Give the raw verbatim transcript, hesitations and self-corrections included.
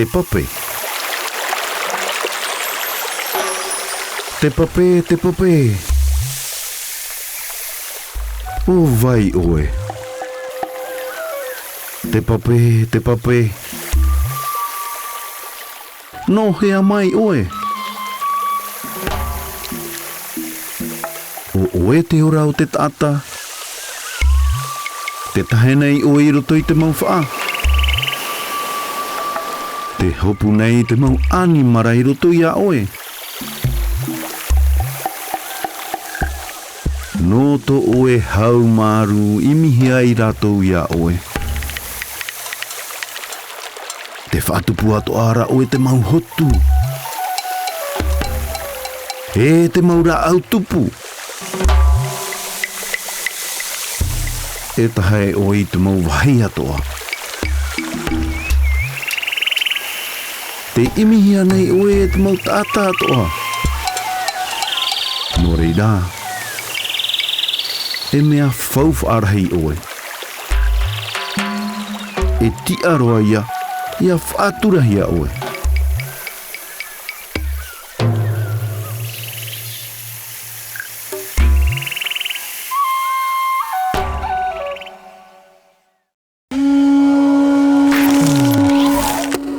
Te pape. Te pape, te pape. ʻO vai ʻoe? Te pape, te pape. Nō hea mai ʻoe? ʻO ʻoe te ora o te taʻata. Tē tahe nei ʻoe i roto i te mau faʻa. Tē hopu nei te mau ʻanimara i roto iā ʻoe. Nō tō ʻoe haumārū, ʻimihia ai rātou iā ʻoe. Tē faʻatupu atoʻa ra ʻoe te mau hotu. E te mau rāʻau tupu. E tahe ʻoe i te mau vāhi atoʻa. Tē ʻimihia nei ʻoe e te mau taʻata atoʻa. Nō reira, e mea faufaʻa rahi ʻoe. E tiʻa roa ia, ʻia faʻaturahia ʻoe.